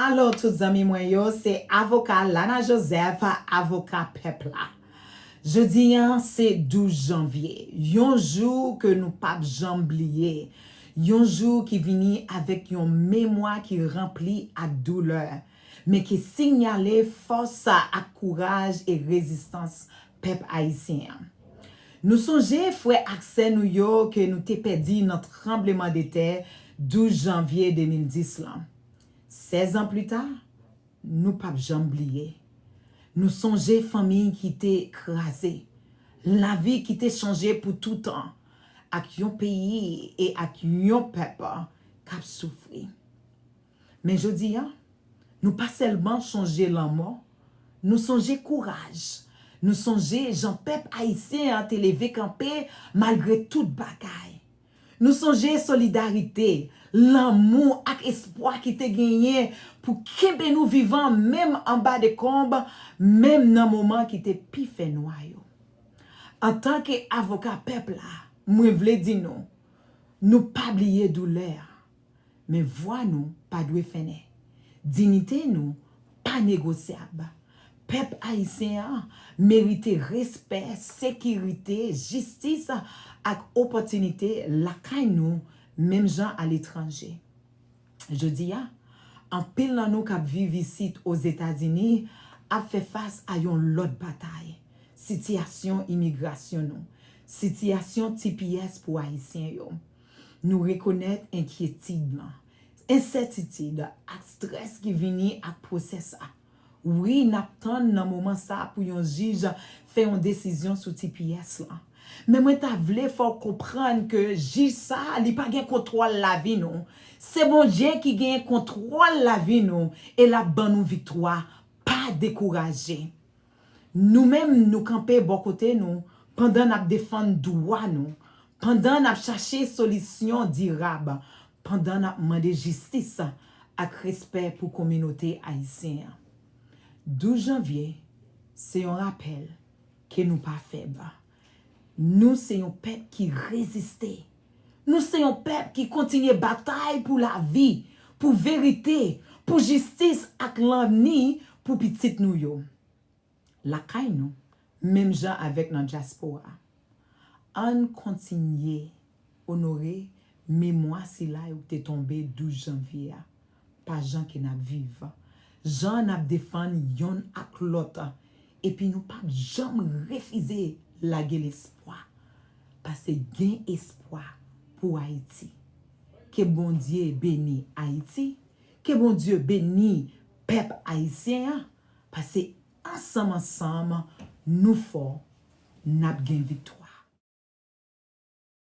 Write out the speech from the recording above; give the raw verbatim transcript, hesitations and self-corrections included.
Alo tout zanmi mwen yo, se avoka Lana Joseph, avoka pèp la. Jodi a se douz janvye, yon jou ke nou p ap janm bliye, yon jou ki vini avèk yon memwa ki ranpli ak doulè, men ki sinyale fòs ak kouraj e rezistans pèp ayisyen an. Nou sonje frè ak sè nou yo ke nou te pèdi nan tranblemanntè douz janvye de mil dis lan. Sèz an pli ta, nou p ap janm bliye. Nou sonje fanmi ki te kraze, lavi ki te chanje pou toutan, ak yon peyi e ak yon pèp k ap soufri. Men jodi a, nou pa sèlman sonje lanmò, nou sonje kouraj, nou sonje jan pèp ayisyen an te leve kanpe malgre tout bagay. Nou sonje solidarite, lanmou ak espwa ki te genyen pou kenbe nou vivan menm anba dekonb, menm nan moman ki te pi fènwa yo. Antanke avoka pèp la, mwen vle di nou, nou pa bliye doulè a. Men vwa nou pa dwe fennen. Diyite nou pa negosyab. Pèp ayisyen an merite respè, sekirite, jistis ak opòtinite lakay nou, menm jan aletranje. Jodi a, anpil nan nou k ap viv isit Ozetazini ap fè fas a yon lòt batay, sitiyasyon imigrasyon nou, sitiyasyon T P S pou Ayisyen yo. Nou rekonèt enkyetid lan, ensètitid ak estrès ki vini ak pwosè sa. Wi, n ap tann nan moman sa pou yon jij fè yon desizyon sou T P S lan. Men mwen ta vle fè w konprann ke jij sa, li pa gen kontwòl lavi nou. Se Bondye ki gen kontwòl lavi nou e l ap ban nou viktwa. Pa dekouraje. Nou menm, nou kanpe bò kote nou pandan n ap defann dwa nou, pandan n ap chache solisyon dirab, pandan n ap mande jistis ak respè pou kominote ayisyen an. Douz janvye se yon rapèl ke nou pa fèb. Nou se yon pèp ki reziste. Nou se yon pèp ki kontinye batay pou lavi, pou verite, pou jistis ak lavni pou pitit nou yo. Lakay nou, menm jan avèk nan dyaspora, ann kontinye onore memwa sila yo ki te tonbe douz janvye a, pa jan ke n ap viv, jan n ap defann yonn ak lòt, epi nou p ap janm refize lage lespwa, paske gen espwa pou Ayiti. Ke Bondye beni Ayiti, ke Bondye beni pèp ayisyen an, paske ansanm ansanm, nou fò, n ap gen viktwa.